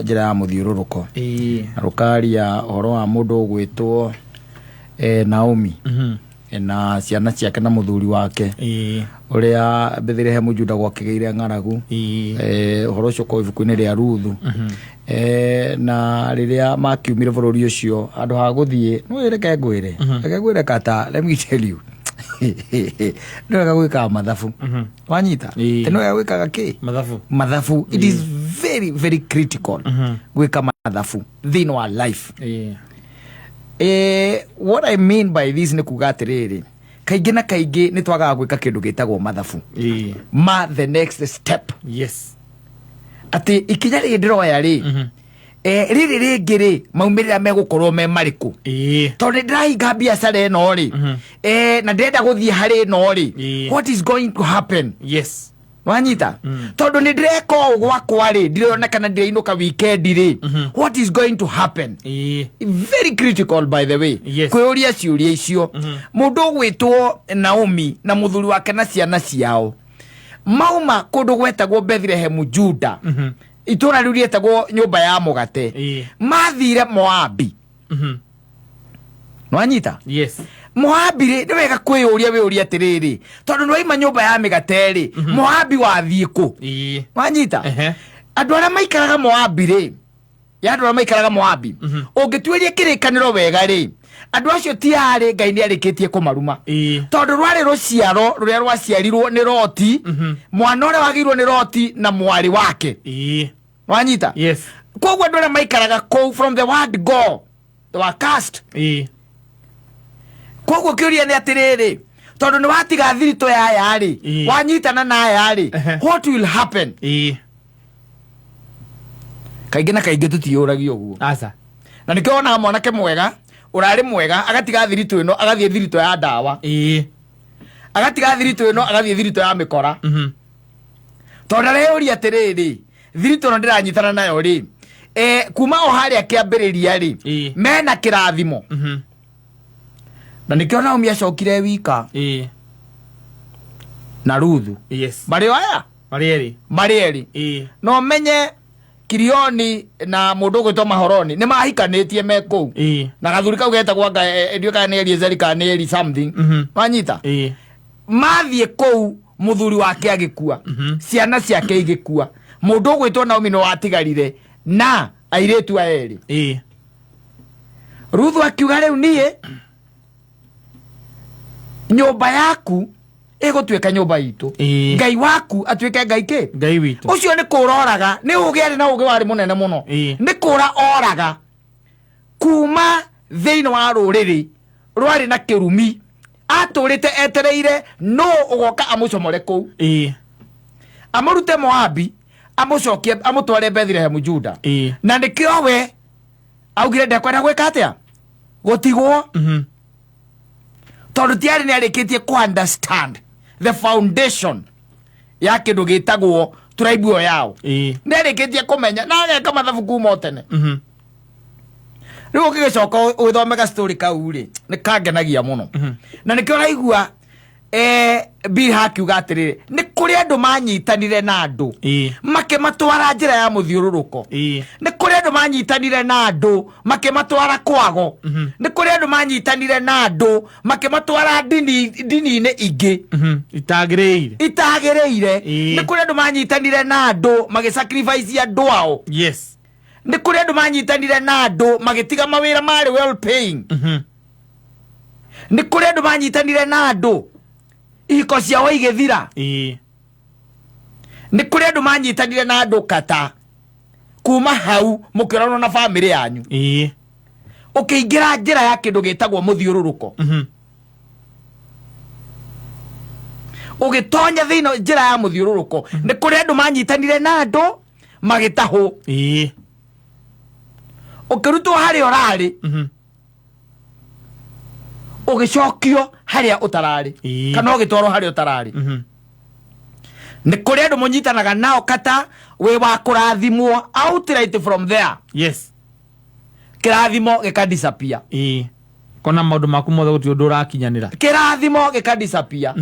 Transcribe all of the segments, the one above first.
Njĩra ya Mũthiũrũrũko. Na rũkaria ũhoro wa mũndũ ũgwĩtwo Naomi na ciana ciake na mũthuri wake, ũrĩa Bethilehemu Juda gwakĩgĩire ng'aragu. Ũhoro ũcio ũkorwo ibuku-inĩ rĩa Ruthu. Na rĩrĩa makiumire bũrũri ũcio, handũ ha gũthiĩ, no reke ngwĩre, reke ngwĩre kata, let me tell you, nĩ wega gwĩkaga mathabu, wanyita? Nĩ wega gwĩkaga kĩ? Mathabu. Mathabu. It is very very critical gwĩka mathabu thĩinĩ wa life. What I mean by this nĩ kuga atĩrĩrĩ, kaingĩ na kaingĩ nĩ twagaga gwĩka kĩndũ gĩtagwo mathabu ma the next step, atĩ ikinya rĩrĩ ndĩroya rĩ, rĩrĩ rĩngĩ rĩ, maumĩrĩra megũkorwo me marĩkũ? Tondũ nĩ ndĩrahinga biacara ĩno rĩ, na ndĩrenda gũthiĩ harĩ ĩno rĩ, what is going to happen? Wanyita? Tondũ nĩ ndĩreka ũũ gwakwa rĩ, ndironekana ndĩrainũka weekend rĩ, what is going to happen? Very critical, by the way, kwĩyũria ciũria icio. Mũndũ ũgwĩtwo Naomi na mũthuri wake na ciana ciao mauma kũndũ gwetagwo Bethilehemu Juda, itũra rĩu rĩetagwo nyũmba ya mũgate. Mathire Moabi. Nwanyita? Yes. Moabi rĩ, nĩ wega kwĩyũria wĩyũria atĩrĩrĩ, tondũ nĩwaima nyũmba ya mĩgate rĩ, Moabi wathiĩ kũ? Wanyita? Ehe. Andũ arĩa maikaraga Moabi rĩ, ya andũ arĩa maikaraga Moabi, ũngĩtuĩria kĩrĩkanĩro wega rĩ, andũ acio ti arĩ Ngai nĩ arĩkĩtie kũmaruma, tondũ rwarĩ rũciaro rũrĩa rwaciarirwo nĩ Loti, mwana ũrĩa wagĩirwo nĩ Loti na mwarĩ wake. Wanyita? Yes. Koguo andũ arĩa maikaraga kũu, from the word go they were cast. Koguo kĩũria nĩ atĩrĩrĩ, tondũ nĩ watiga thiritũ ya aya rĩ, wanyitana na aya rĩ, what will happen? Kaingĩ na kaingĩ tũtiyũragia ũguo. Aca. Na nĩkĩo wonaga mwanake mwega ũrarĩ mwega agatiga thiritũ ĩno, agathiĩ thiritũ ya ndawa, agatiga thiritũ ĩno, agathiĩ thiritũ ya mĩkora, tondũ areyũria atĩrĩrĩ, thiritũ ĩno ndĩranyitana nayo rĩ, kuma o harĩa kĩambĩrĩria rĩ, mena kĩrathimo? Na nĩkĩo Naomi acokire wika na Ruthu. Marĩ o aya. Marĩ erĩ. Marĩ erĩ. No menye Kirioni na mũndũ ũgwĩtwo Mahoroni nĩ mahikanĩtie me kũu, na gathuri kau getagwo anga ndiũĩ kana nĩ Eliezeri kana nĩ Eli something. Wanyita? Mathiĩ kũu, mũthuri wake agĩkua, ciana ciake igĩkua, mũndũ ũgwĩtwo Naomi nĩ watigarire na airĩtu aya erĩ. Ruthu akiuga, rĩu niĩ nyũmba yaku ĩgũtuĩka nyũmba itũ, Ngai waku atuĩke Ngai kĩ? Ngai witũ. Ũcio nĩ kũra oraga, nĩ ũgĩ arĩ na ũgĩ warĩ mũnene mũno. Nĩ kũra oraga kuma thĩinĩ wa rũrĩrĩ rwarĩ na kĩrumi, atũrĩte etereire no ũgoka amũcomore kũu, amũrute Moabi, amũcokie, amũtware Bethilehemu Juda. Na nĩkĩo we augire ndekwenda gwĩka atĩa? Gũtigwo. Tondũ tiarĩ nĩ arĩkĩtie ku understand the foundation ya kĩndũ gĩtagwo tribe ĩyo yao. Nĩ arĩkĩtie kũmenya na ageka mathabu kuma o tene. Rĩu ũngĩgĩcoka ũthome story kau rĩ, nĩ kangenagia mũno. Na nĩkĩo ũraigua Bill hakiuga atĩrĩrĩ, nĩ kũrĩ andũ manyitanire na andũ makĩmatwara njĩra ya mũthiũrũrũko. Nĩ kũrĩ andũ manyitanire na andũ makĩmatwara kwago. Nĩ kũrĩ andũ manyitanire na andũ makĩmatwara ndini-inĩ ingĩ Itagĩrĩire. Itagĩrĩire. Nĩ kũrĩ andũ manyitanire na andũ magĩsacrifice andũ ao. Nĩ kũrĩ andũ manyitanire na andũ magĩtiga mawĩra marĩ well paying. Nĩ kũrĩ andũ manyitanire na andũ ihiko ciao igĩthira. Nĩ kũrĩ andũ manyitanire na andũ kata kuma hau mũkĩoranwo na bamĩrĩ yanyu, ũkĩingĩra njĩra ya kĩndũ gĩtagwo mũthiũrũrũko, ũgĩtonya thĩinĩ njĩra ya mũthiũrũrũko. Nĩ kũrĩ andũ manyitanire na andũ magĩtahwo, ũkĩrutwo harĩa ũrarĩ, ũgĩcokio harĩa ũtararĩ, kana ũgĩtwarwo harĩa ũtararĩ. Nĩ kũrĩ andũ mũnyitanaga nao kata wĩ wa kũrathimwo, outright from there kĩrathimo gĩka disappear. Kona maũndũ maku mothe gũtirĩ ũndũ ũrakinyanĩra. Kĩrathimo gĩka disappear.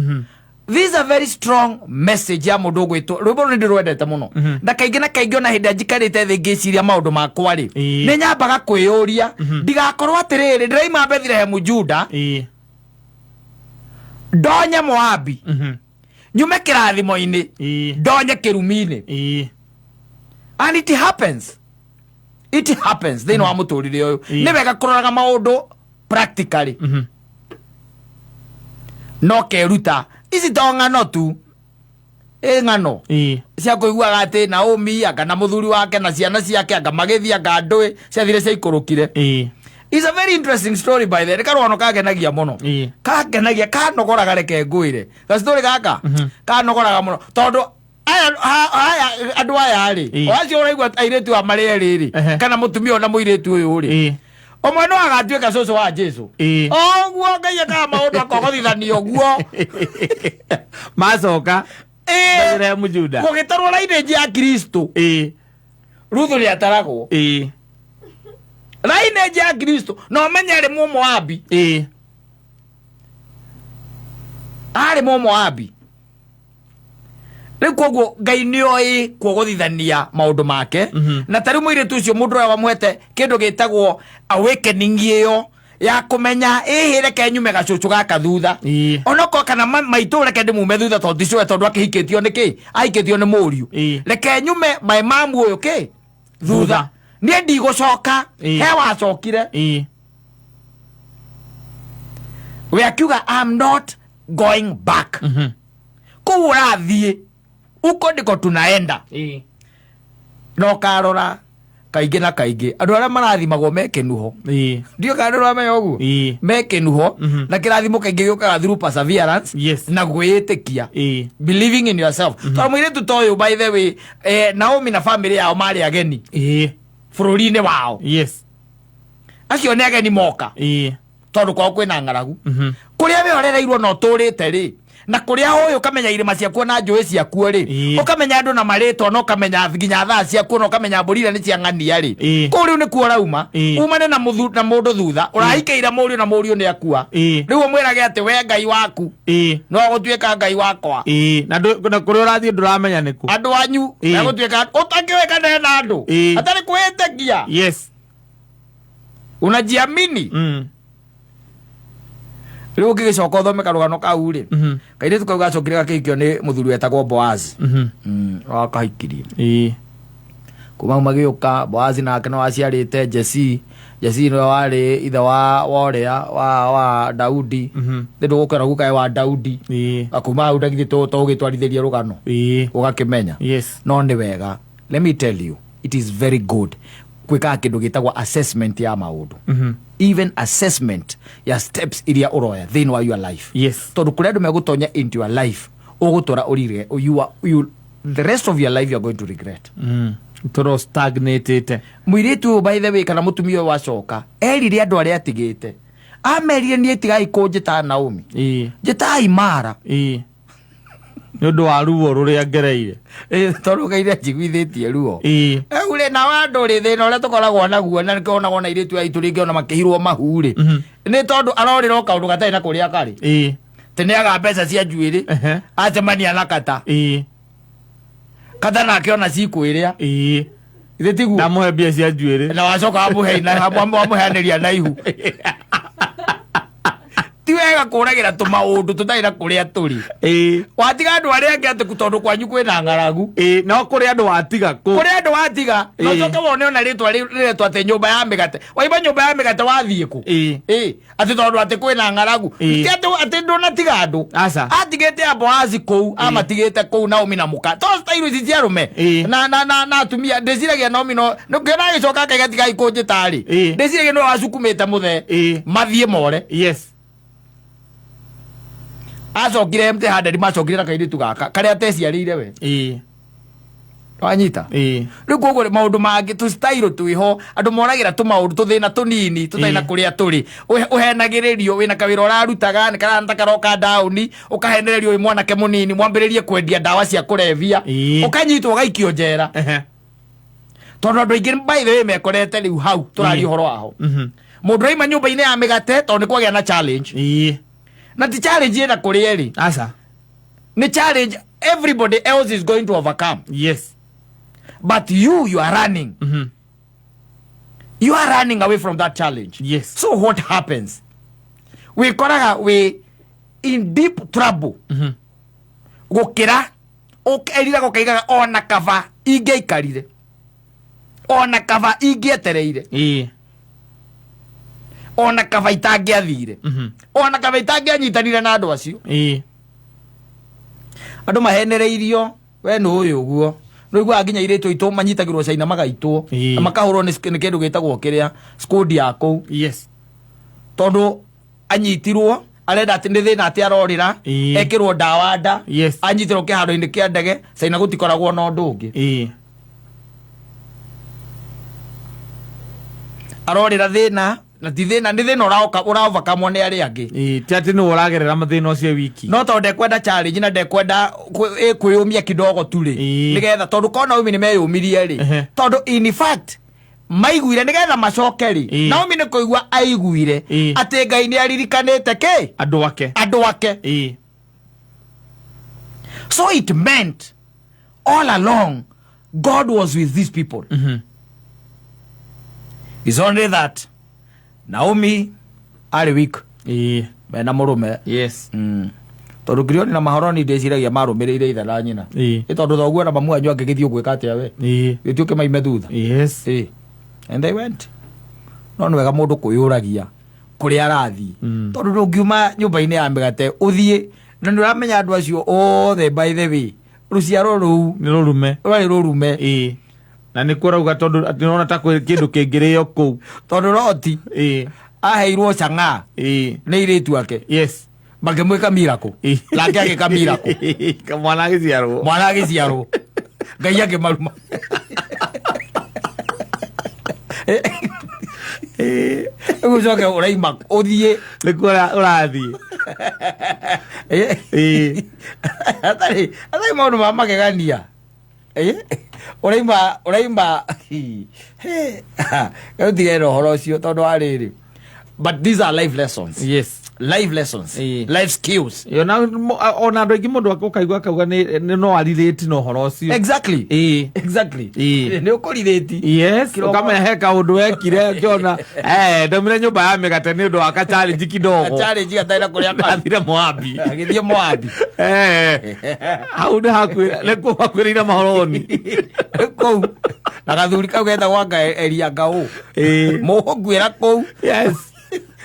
This is a very strong message ya mũndũ ũgwĩtwo rwĩmbo rũrũ nĩ ndĩrwendete mũno. Na kaingĩ na kaingĩ ona hĩndĩ ĩrĩa njikarĩte thĩ ngĩciria maũndũ makwa rĩ, nĩ nyambaga kwĩyũria ndigakorwo atĩrĩrĩ ndĩraima Bethlehem Juda, ndonye Moabi, nyume kĩrathimo-inĩ, ndonye kĩrumi-inĩ. And it happens, it happens thĩinĩ wa mũtũrĩre ũyũ. Nĩ wega kũroraga maũndũ practically. No keruta ici to ng'ano tu, ĩ ng'ano cia kũiguaga atĩ Naomi anga na mũthuri wake na ciana ciake anga magĩthiĩ anga ndũĩ ciathire ciaikũrũkire. It's a very interesting story, by the way. Nĩ karũgano kangenagia mũno. Kangenagia, kanogoraga, reke ngwĩre gacitorĩ gaka kanogoraga mũno tondũ aya aya andũ aya rĩ, o acio ũraigua airĩtu a marĩ erĩ rĩ, kana mũtumia ũyũ na mũirĩtu ũyũ rĩ, ũmwe no agatuĩka cũcũ wa Jesu. Oguo Ngai ekaga maũndũ akogothithania ũguo. Macoka Bethlehem Juda. Gũgĩtarwo lineage ya Kristo, Ruthu nĩ ataragwo lineage ya Kristo, na ũmenye arĩ Mũmoabi. Arĩ Mũmoabi. Rĩu koguo Ngai nĩ oĩ kuogothithania maũndũ make. Na ta rĩu mũirĩtu ũcio, mũndũ ũrĩa wamũhete kĩndũ gĩtagwo awakening ĩyo ya kũmenya ĩhĩ, reke nyume gacũcũ gaka thutha, onokorwo kana maitũ, reke ndĩmume thutha tondũ ndicũe, tondũ akĩhikĩtio nĩ kĩ, ahikĩtio nĩ mũriũ. Reke nyume my mamu ũyũ kĩ thutha. Thutha. Niĩ ndigũcoka. He wacokire. We akiuga, "I'm not going back." Kũu ũrathiĩ uko ndiko tunaenda. Na ũkarora kaingĩ na kaingĩ andũ arĩa marathimagwo me kĩnuho. Ndio kana ndũramenya ũguo? Me kĩnuho. Na kĩrathimo kaingĩ gĩũkaga through perseverance na gwĩĩtĩkia, believing in yourself, tondũ mũirĩtu ta ũyũ, by the way, Naomi na family yao marĩ ageni bũrũri-inĩ wao. Acio nĩ ageni moka tondũ kwao kwĩna ng'aragu. Kũrĩa we ũrereirwo na ũtũrĩte rĩ, na kũrĩa ũyũ ũkamenya irĩma ciakuo na njũĩ ciakuo rĩ, ũkamenya andũ na marĩtwa, na ũkamenya nginya thaa ciakuo, na ũkamenya mbũri iria nĩ cia ng'ania rĩ, kũu rĩu nĩkuo ũrauma. Umane na na mũndũ thutha ũrahikĩire mũriũ, na mũriũ nĩ akua. Rĩu ũmwĩrage atĩ we Ngai waku no agũtuĩka Ngai wakwa. Na kũrĩa ũrathiĩ ndũramenya nĩ kũ. Andũ anyu egũtuĩka ũtakĩũĩ kana hena andũ atarĩ kwĩĩtĩkia. Unajiamini. Rĩu ũngĩgĩcoka ũthome karũgano kau rĩ, kairĩtu kau gacokire gakĩhikio nĩ mũthuri wetagwo Boazi. Wakahikirie. Kuma hau magĩũka Boazi nake no aciarĩte Jesi. Jesi nĩwe warĩ ithe wa ũrĩa wa Daudi. Nĩ ndũgũkĩona gukae wa Daudi. Na kuma hau ndagithĩ tũgĩtwarithĩria rũgano ũgakĩmenya. No nĩ wega, let me tell you, it is very good gwĩkaga kĩndũ gĩtagwo assessment ya maũndũ, even assessment ya steps iria ũroya thĩinĩ wa your life, tondũ kũrĩa andũ megũtonya into your life ũgũtũra ũrire you are, you, the rest of your life you are going to regret. Tũro stagnatĩte. Mũirĩtu ũyũ, by the way, kana mũtumia ũyũ wacoka erire andũ arĩa atigĩte, amerire, "Niĩ tigai kũnjĩta Naomi, njĩtai Mara." Nĩ ũndũ wa ruo rũrĩa ngereire. Tondũ Ngai nĩ anjiguithĩtie ruo. Rĩu rĩ, nao andũ rĩ, thĩna ũrĩa tũkoragwo naguo na nĩkĩo onagwo na airĩtu aitũ rĩngĩ ona makĩhirwo mahu rĩ, nĩ tondũ arorĩra o kaũndũ gatarĩ na kũrĩa karĩ. Tĩ nĩ aga mbeca cia njuĩrĩ, acemania na kata kata nake ona cikwĩrĩa. Ithe tiguo? Ndamũhe mbia cia njuĩrĩ. Na wacoka wamũheanĩria na ihu. Ti wega kũragĩra tũmaũndũ tũtarĩ na kũrĩa tũrĩ. Watiga andũ arĩa angĩ atĩ tondũ kwanyu kwĩna ng'aragu. No kũrĩ andũ watiga kũ. Kũrĩ andũ watiga na ũcoke wone ona rĩtwa rĩretwo atĩ nyũmba ya mĩgate. Waima nyũmba ya mĩgate wathiĩ kũ? Atĩ tondũ atĩ kwĩna ng'aragu. Ti atĩ ndũnatiga andũ. Aca. Atigĩte a Boazi kũu, amatigĩte kũu Naomi na mũka to style ici cia arũme na atumia. Ndĩciragia Naomi no nĩkĩona agĩcoka akaiga, "Tigai kũnjĩta rĩ." Ndĩciragia nĩwe wacukumĩte mũthee mathiĩ more. Acokire empty handed, macokire na kairĩtu gaka karĩa ateciarĩire we. Wanyita? Rĩu koguo maũndũ mangĩ tũ style twĩho andũ moragĩra tũmaũndũ tũthĩna tũnini tũtarĩ na kũrĩa tũrĩ. Ũhenagĩrĩrio wĩna kawĩra ũrarutaga nĩ karanta karoka ndaũni, ũkahenererio wĩ mwanake mũnini mwambĩrĩrie kwendia ndawa cia kũrebia, ũkanyitwo ũgaikio njera. Tondũ andũ aingĩ, by the way, mekorete rĩu hau tũraria ũhoro waho. Mũndũ aima nyũmba-inĩ ya mĩgate tondũ nĩ kwagĩa na challenge, na ti challenge ĩna kũrĩa ĩrĩ. Aca. Nĩ challenge everybody else is going to overcome. But you are running. You are running away from that challenge. So what happens? Wĩkoraga wĩ in deep trouble. Gũkĩra ũkerira gũkaigaga ona kaba ingĩaikarire, ona kaba ingĩetereire, ona kaba itangĩathire, ona kaba itangĩanyitanire na andũ acio. Andũ mahenereirio we nĩ ũyũ ũguo nĩũiguaga nginya airĩtu aitũ manyitagĩrwo caina magaitwo na makahũrwo nĩ kĩndũ gĩtagwo kĩrĩa skũndi ya kũu. Tondũ anyitirwo arenda atĩ nĩ thĩna atĩ arorĩra, ekĩrwo ndawa nda, anyitĩrwo kĩharo-inĩ kĩa ndege caina gũtikoragwo na ũndũ ũngĩ. Arorĩra thĩna na ti thĩna, nĩ thĩna ũraoka ũraovakamwo nĩ arĩa angĩ. Ti atĩ nĩwe ũragerera mathĩna ũcio wiki. No tondũ ndekwenda challenge na ndekwenda kwĩyũmia kidogo tu rĩ, nĩgetha tondũ korwo Naomi nĩ meyũmirie rĩ, tondũ in fact maiguire nĩgetha macoke rĩ, Naomi nĩ kũigua aiguire atĩ Ngai nĩ aririkanĩte kĩ? Andũ ake. Andũ ake. So it meant all along God was with these people. It's only that Naomi arĩ weak. Mena mũrũme. Tondũ Kirioni na Maholoni ndĩciragia marũmĩrĩire ithe na nyina. Ĩ tondũ thoguo na mamu wanyu angĩgĩthiĩ ũgwĩka atĩa we? Gĩthiĩ ũkĩmaime thutha. And they went. No nĩ wega mũndũ kwĩyũragia kũrĩa arathiĩ. Tondũ ndũngiuma nyũmba-inĩ ya mĩgate ũthiĩ na nĩ ũramenya andũ acio othe, by the way, rũciaro rũu nĩ rũrume. Rwarĩ rũrume. Na nĩ kũrauga tondũ atĩ nĩũrona ta kwĩ kĩndũ kĩngĩrĩo kũu. Tondũ Loti aheirwo chang'aa nĩ airĩtu ake. Makĩmwĩka miracle. Nake agĩka miracle. Mwana agĩciarwo. Mwana agĩciarwo. Ngai akĩmaruma. Rĩu ũcoke ũraima ũthiĩ. Nĩkuo ũrathiĩ. Atarĩ maũndũ ma magegania. Ũraima, ũraima. Rĩu tigere na ũhoro ũcio tondũ wa rĩrĩ. But these are life lessons. Life lessons. Life skills. Yo, na, ona andũ aingĩ mũndũ ũkaigua akauga nĩ no arirĩti na ũhoro ũcio. Exactly. Nĩ ũkũrirĩti. Kĩroko. Ũkamenya he kaũndũ wekire, ũkĩona, ndaumire nyũmba ya mĩgate nĩ ũndũ wa ka challenge kidogo. Ka challenge gatarĩ na kũrĩa karĩ. Ndathire Moabi. Agĩthiĩ Moabi. Hau nĩ hakuhĩ, nĩ kũu hakuhĩrĩire Maholoni. Kũu. Na gathuri kau getagwo anga Elia Ngau. Mũgũkuĩra kũu.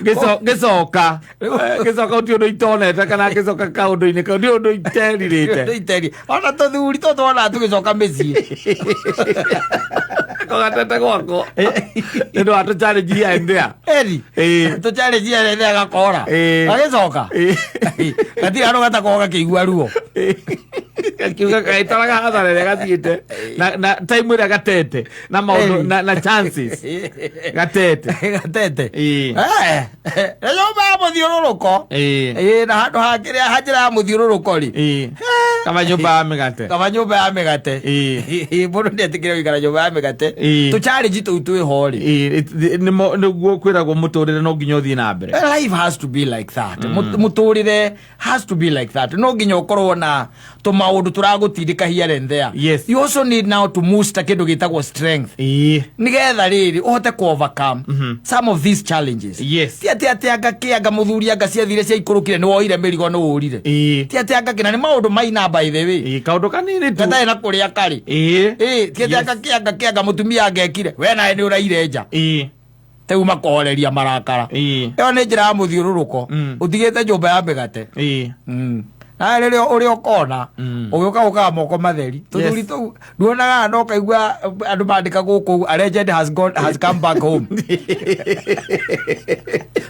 Gĩcoka. Gĩcoka ũti ũndũ itonete kana gĩcoka kaũndũ-inĩ kau, nĩ ũndũ iterirĩte. Ũndũ iterĩ. Ona tũthuri tũtũ twonaga tũgĩcoka mĩciĩ. Kogatete gwakwa. Nĩ ũndũ wa tũ challenge here and there. Eri. Tũ challenge here and there gakora. Gagĩcoka. Gatirĩ handũ gatakoragwo gakĩigua ruo. Gakiuga gaitaraga hathara ĩrĩa gathiĩte. Na time ĩrĩa gatete. Na maũndũ, na chances. Gatete. Gatete. Na nyũmba ya mũthiũrũrũko. Na handũ ha kĩrĩa ha njĩra ya mũthiũrũrũko rĩ. Kaba nyũmba ya mĩgate. Kaba nyũmba ya mĩgate. Mũndũ nĩetĩkĩre gũikara nyũmba ya mĩgate. Tũ challenge tũu twĩho rĩ. Nĩguo kwĩragwo mũtũrĩre no nginya ũthiĩ na mbere. Life has to be like that. Mũtũrĩre has to be like that. No nginya ũkorwo na tũmaũndũ tũragũtindĩka here and there. You also need now to muster kĩndũ gĩtagwo strength. Nĩgetha rĩrĩ ũhote ku overcome some of these challenges. Ti atĩ atĩ anga kĩ anga mũthuri anga ciathire ciaikũrũkire nĩ woire mĩrigo nĩ wũrire. Ti atĩ anga kĩ, na nĩ maũndũ maina by the way. Kaũndũ kanini tu. Gatarĩ na kũrĩa karĩ. Ti atĩ anga kĩ anga kĩ anga mũtumia angekire. We nawe nĩ ũraire nja. Rĩu makohoreria marakara. Ĩyo nĩ njĩra ya mũthiũrũrũko. Ũtigĩte nyũmba ya mĩgate. Na rĩrĩa ũrĩa ũkona, ũgĩũka ũkaga moko matheri. Tũthuri tũu, nduonaga no kaigua andũ mandĩka gũkũ, a legend has gone, has come back home.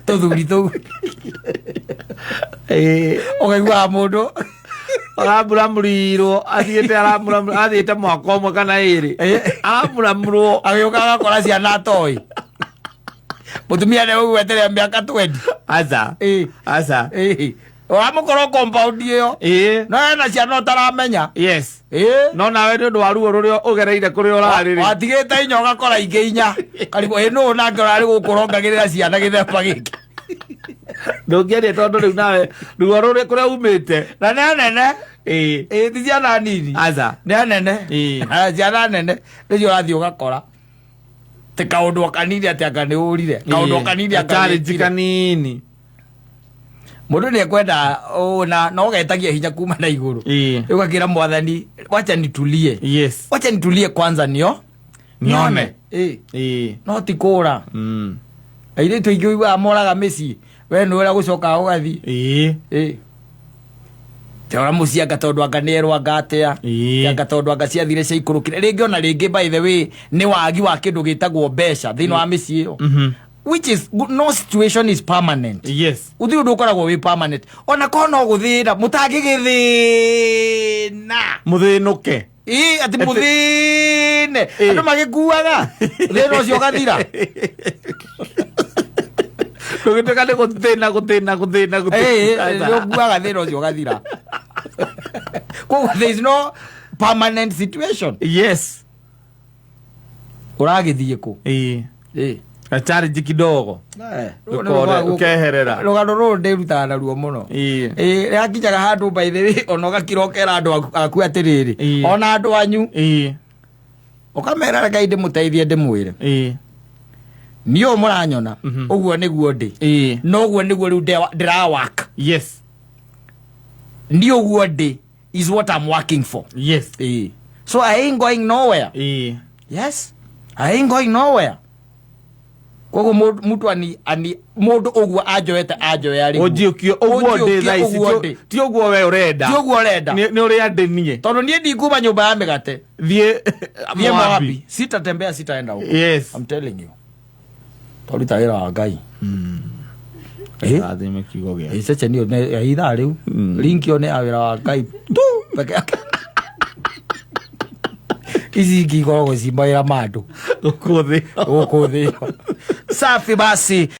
Tũthuri tũu. Ũkaiguaga mũndũ. Aramũramũrirwo, athiĩte aramũramũrirwo, athiĩte mwaka ũmwe kana ĩrĩ. Aramũramũrwo. Agĩũka agakora ciana atoĩ. Mũtumia nĩ ũgweterera mĩaka 20. Aca. Aca. Ũramũkorwo compound ĩyo. No ena ciana ũtaramenya. No nawe nĩ ũndũ wa ruo rũrĩa ũgereire kũrĩa ũrarĩ rĩ. Watigĩte inya ũgakora ingĩ inya. Karigwo, nũũ nake ũrarĩ gũkũ ũrongagĩrĩra ciana gĩthemba gĩkĩ? Ndũngĩaria tondũ rĩu nawe ruo rũrĩa kũrĩa umĩte. Na nĩ anene. Ĩĩ. Ĩĩ, ti ciana nini. Aca. Nĩ anene. Ĩĩ. Ah, ciana nene nĩcio ũrathiĩ ũgakora ti kaũndũ o kanini atĩ anga nĩ ũrire kaũndũ o kanini anga challenge wĩkire. Kanini. Mũndũ nĩ ekwenda ũ, na no getagia hinya kuma na igũrũ. Ĩĩ. Ũgakĩra Mwathani, wacha nitulie, wacha nitulie kwanza nio Nyone. Ĩĩ. Ĩĩ. No ti kũra. Airĩtu aingĩ ũiguaga moraga mĩciĩ, we nĩ ũrĩa gũcoka ũgathiĩ. Ĩĩ. Ĩĩ. Teora mũciĩ anga tondũ anga nĩ erwo anga atĩa. Ĩĩ. Anga tondũ anga ciathire ciaikũrũkire rĩngĩ, ona rĩngĩ, by the way, nĩ wagi wa kĩndũ gĩtagwo mbeca thĩinĩ wa mĩciĩ ĩyo, which is no situation is permanent. Gũtirĩ ũndũ ũkoragwo wĩ permanent, ona korwo no gũthĩna mũtangĩgĩthĩna. Mũthĩnũke. Ĩĩ, atĩ mũthĩne. Ĩĩ. Andũ magĩkuaga thĩna ũcio ũgathira. Ndũgĩtuĩka nĩ gũthĩna gũthĩna gũthĩna. Ĩĩ, Gũthĩna. nĩ ũkuaga thĩna ũcio ũgathira. Koguo there is no permanent situation. Ũragĩthiĩ kũ? Ĩĩ. Ĩĩ. Gachallenge kidogo. Ũkeherera. Rũgano rũrũ ndĩrutaga naruo mũno. Ĩĩ. Ĩĩ, rĩakinyaga handũ, by the way, ona ũgakira ũkera andũ aku atĩrĩrĩ, Ĩĩ. ona andũ anyu, Ĩĩ. ũkamera rekai ndĩmũteithie ndĩmwĩre, Ĩĩ. niĩ ũũ mũranyona, ũguo nĩguo ndĩ. Ĩĩ. No ũguo nĩguo rĩu ndĩrawaka. Niĩ ũguo ndĩ is what I'm working for. Ĩĩ. So I ain't going nowhere. Ĩĩ. Yes, I ain't going nowhere. Koguo mũndũ ani mũndũ ũguo anjoete anjoya rĩu. Ũnjiũkie ũguo ndĩ thaa ici. Ũguo ndĩ. Ti ũguo we ũrenda. Ti ũguo ũrenda. Nĩ ũrĩa ndĩ niĩ. Tondũ niĩ ndikuma nyũmba ya mĩgate. Thiĩ. Thiĩ Moabi, sitatembea, sitaenda huko. I'm telling you, twaruta wĩra wa Ngai. Eh? Rathime kiugo gĩa. Ĩ, ceceni ĩyo ya ithaa rĩu link ĩyo nĩ ya wĩra wa Ngai tu peke yake. Ici ingĩ ikoragwo ci mawĩra ma andũ. Gũkũ thĩ. Gũkũ thĩ. Safi basi.